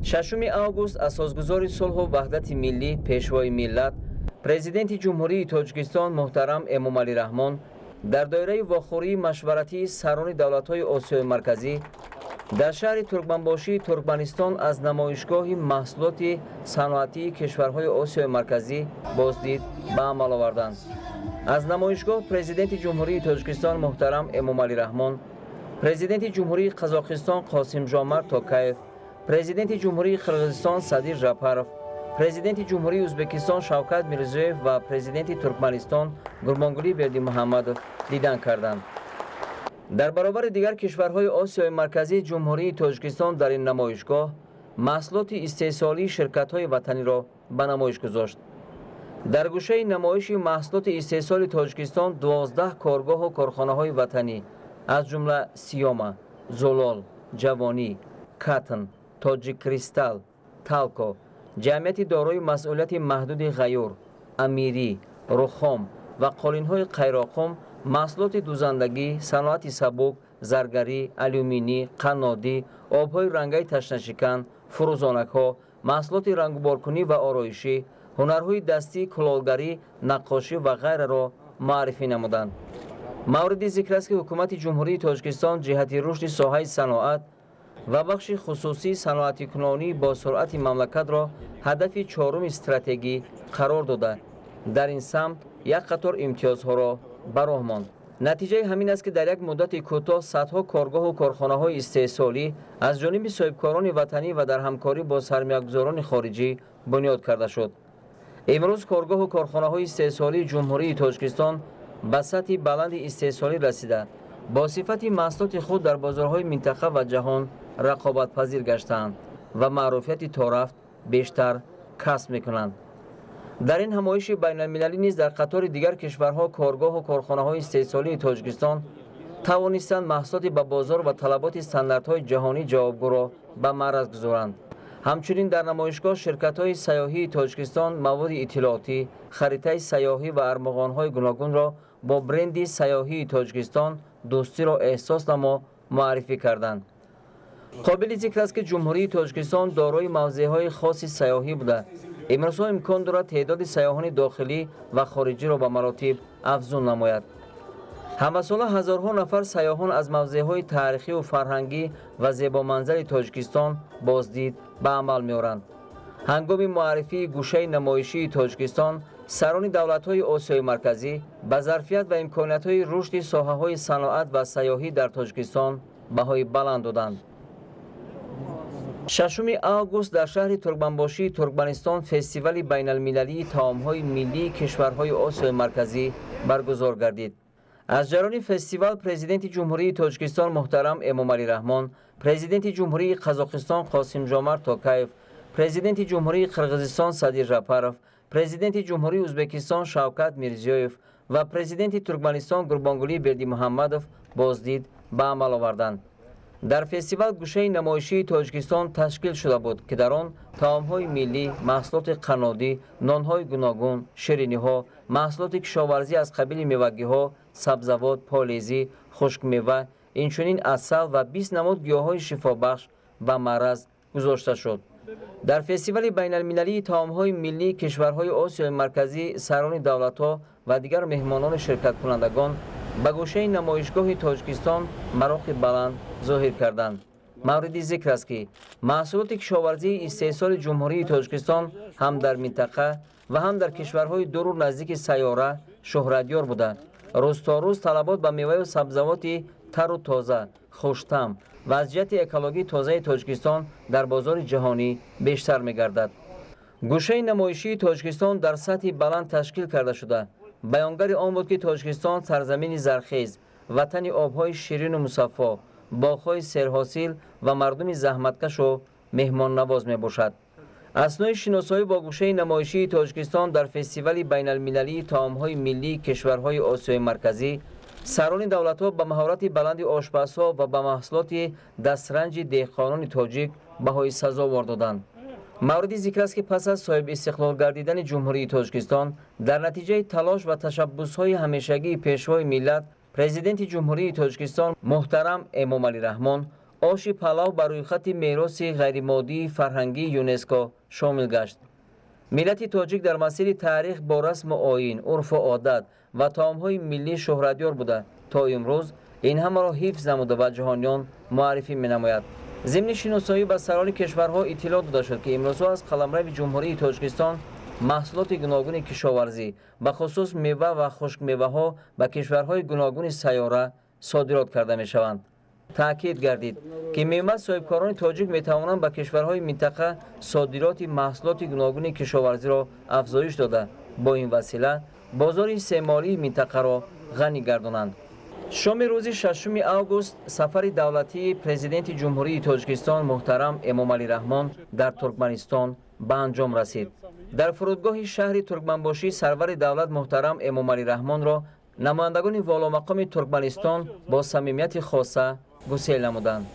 6 август асосгузори сулҳу ваҳдати миллӣ, Пешвои миллат, Президенти Ҷумҳурии Тоҷикистон муҳтарам Эмомалӣ Раҳмон дар доираи вохӯрии машваратии сарони давлатҳои Осиёи Марказӣ дар шаҳри Туркманбошии Туркманистон аз намоишгоҳи маҳсулоти саноатии кишварҳои Осиёи Марказӣ боздид ба амал оварданд. Аз намоишгоҳ Президенти Ҷумҳурии Тоҷикистон муҳтарам Эмомалӣ Раҳмон, Президенти Ҷумҳурии Қазоқистон Қосимжомарт Токаев, Президенти Ҷумҳурии Қирғизистон Садир Жапаров, Президенти Ҷумҳурии Ӯзбекистон Шавкат Мирзиёев ва Президенти Туркманистон Гурбонгулӣ Бердимуҳаммадов дидан карданд. Дар баробари дигар кишварҳои Осиёи Марказӣ, Ҷумҳурии Тоҷикистон дар ин намоишгоҳ маҳсулоти истеҳсолии ширкатҳои ватаниро ба намоиш гузошт. Дар гӯшаи намоиши маҳсулоти истеҳсоли Тоҷикистон 12 коргоҳу корхонаҳои ватанӣ, аз ҷумла Сиёма, Зулол, Ҷавонӣ, Катн, Тоҷиккристал, Талко, ҷамъияти дорои масъулияти маҳдуди Ғаюр, Амирӣ, Рухом ва қолинҳои Қайроқум, маҳсулоти дузандагӣ, саноати сабук, заргарӣ, алюминӣ, қаннодӣ, обҳои рангаи ташнашикан, фурӯзонакҳо, маҳсулоти рангуборкунӣ ва ороишӣ, ҳунарҳои дастӣ, кулолгарӣ, наққошӣ ва ғайраро муаррифӣ намуданд. Мавриди зикр аст, ки Ҳукумати Ҷумҳурии Тоҷикистон ҷиҳати рушди соҳаи саноат ва бахши хусусии саноатикунонӣ бо суръати мамлакатро ҳадафи чоруми стратегӣ қарор дода, дар ин самт як қатор имтиёзҳоро ба роҳ монд. Натиҷаи ҳамин аст, ки дар як муддати кӯтоҳ садҳо коргоҳу корхонаҳои истеҳсолӣ аз ҷониби соҳибкорони ватанӣ ва дар ҳамкорӣ бо сармоягузорони хориҷӣ бунёд карда шуд. Имрӯз коргоҳу корхонаҳои истеҳсолии Ҷумҳурии Тоҷикистон ба сатҳи баланди истеҳсолӣ расида, бо сифати маҳсулоти худ дар бозорҳои минтақа ва ҷаҳон рақобатпазир гаштаанд ва маъруфияти торафт бештар касб мекунанд. Дар ин ҳамоиши байналмилалӣ низ дар қатори дигар кишварҳо коргоҳу корхонаҳои истеҳсолии Тоҷикистон тавонистанд маҳсулоти ба бозор ва талаботи стандартҳои ҷаҳонӣ ҷавобгӯро ба маъраз гузоранд. Ҳамчунин дар намоишгоҳ ширкатҳои сайёҳии Тоҷикистон маводи иттилоотӣ, харитаи сайёҳӣ ва армуғонҳои гуногунро бо бренди сайёҳии Тоҷикистон «Дӯстиро эҳсос намо» муаррифӣ карданд. Қобили зикр аст, ки Ҷумҳурии Тоҷикистон дорои мавзеъҳои хоси сайёҳӣ буда, имрӯзҳо имкон дорад теъдоди сайёҳони дохилӣ ва хориҷиро ба маротиб афзун намояд. Ҳамасола ҳазорҳо нафар сайёҳон аз мавзеъҳои таърихиву фарҳангӣ ва зебоманзари Тоҷикистон боздид ба амал меоранд. Ҳангоми муаррифии гӯшаи намоишии Тоҷикистон сарони давлатҳои Осиёи Марказӣ ба зарфият ва имкониятҳои рушди соҳаҳои саноат ва сайёҳӣ дар Тоҷикистон баҳои баланд доданд. 6 август дар шаҳри Туркманбошии Туркманистон фестивали байналмилалии таомҳои миллии кишварҳои Осиёи Марказӣ баргузор гардид. Аз ҷараёни фестивал Президенти Ҷумҳурии Тоҷикистон муҳтарам Эмомалӣ Раҳмон, Президенти Ҷумҳурии Қазоқистон Қосимжомарт Токаев, Президенти Ҷумҳурии Қирғизистон Садир Жапаров, Президенти Ҷумҳурии Ӯзбекистон Шавкат Мирзиёев ва Президенти Туркманистон Гурбонгулӣ Бердимуҳаммадов боздид ба амал оварданд. Дар фестивал гӯшаи намоишии Тоҷикистон ташкил шуда буд, ки дар он таомҳои миллӣ, маҳсулоти қаннодӣ, нонҳои гуногун, шириниҳо, маҳсулоти кишоварзӣ аз қабили мевагиҳо, сабзавот, полезӣ, хушкмева, инчунин асал ва 20 намуд гиёҳҳои шифобахш ба маъраз гузошта шуд. Дар фестивали байналмилалии таомҳои миллии кишварҳои Осиёи Марказӣ сарони давлатҳо ва дигар меҳмонони ширкаткунандагон ба гӯшаи намоишгоҳи Тоҷикистон мароқи баланд зоҳир карданд. Мавриди зикр аст, ки маҳсулоти кишоварзии истеҳсоли Ҷумҳурии Тоҷикистон ҳам дар минтақа ва ҳам дар кишварҳои дуру наздики сайёра шӯҳратёр буда, рӯз то рӯз талабот ба меваю сабзавоти тару тоза, хуштам ва аз ҷиҳати экологии тозаи Тоҷикистон дар бозори ҷаҳонӣ бештар мегардад. Гӯшаи намоишии Тоҷикистон дар сатҳи баланд ташкил карда шуда, баёнгари он буд, ки Тоҷикистон сарзамини зархез, ватани обҳои ширину мусаффо, боғҳои серҳосил ва мардуми заҳматкашу меҳмоннавоз мебошад. Аснои шиносоӣ бо гӯшаи намоишии Тоҷикистон дар фестивали байналмилалии таомҳои миллии кишварҳои Осиёи Марказӣ сарони давлатҳо ба маҳорати баланди ошпазҳо ва ба маҳсулоти дастранҷи деҳқонони тоҷик баҳои сазовор доданд. Мавриди зикр аст, ки пас аз соҳибистиқлол гардидани Ҷумҳурии Тоҷикистон дар натиҷаи талош ва ташаббусҳои ҳамешагии Пешвои миллат, Президенти Ҷумҳурии Тоҷикистон муҳтарам Эмомалӣ Раҳмон, Оши палав ба рӯйхати мероси ғайримоддии фарҳангии ЮНЕСКО шомил гашт. Миллати тоҷик дар масири таърих бо расму оин, урфу одат ва таомҳои миллӣ шӯҳратёр буда, то имрӯз ин ҳамаро ҳифз намуда ба ҷаҳониён муаррифӣ менамояд. Зимни шиносоӣ ба сарони кишварҳо иттилоъ дода шуд, ки имрӯзҳо аз қаламрави Ҷумҳурии Тоҷикистон маҳсулоти гуногуни кишоварзӣ, бахусус мева ва хушкмеваҳо, ба кишварҳои гуногуни сайёра содирот карда мешаванд. Таъкид гардид, ки мева соҳибкорони тоҷик метавонанд ба кишварҳои минтақа содироти маҳсулоти гуногуни кишоварзиро афзоиш дода, бо ин васила бозори истеъмолии минтақаро ғанӣ гардонанд. Шоми рӯзи 6 август сафари давлатии Президенти Ҷумҳурии Тоҷикистон муҳтарам Эмомалӣ Раҳмон дар Туркманистон ба анҷом расид. Дар фурудгоҳи шаҳри Туркманбошӣ сарвари давлат муҳтарам Эмомалӣ Раҳмонро намояндагони воломақоми Туркманистон бо самимияти хоса гусел намуданд.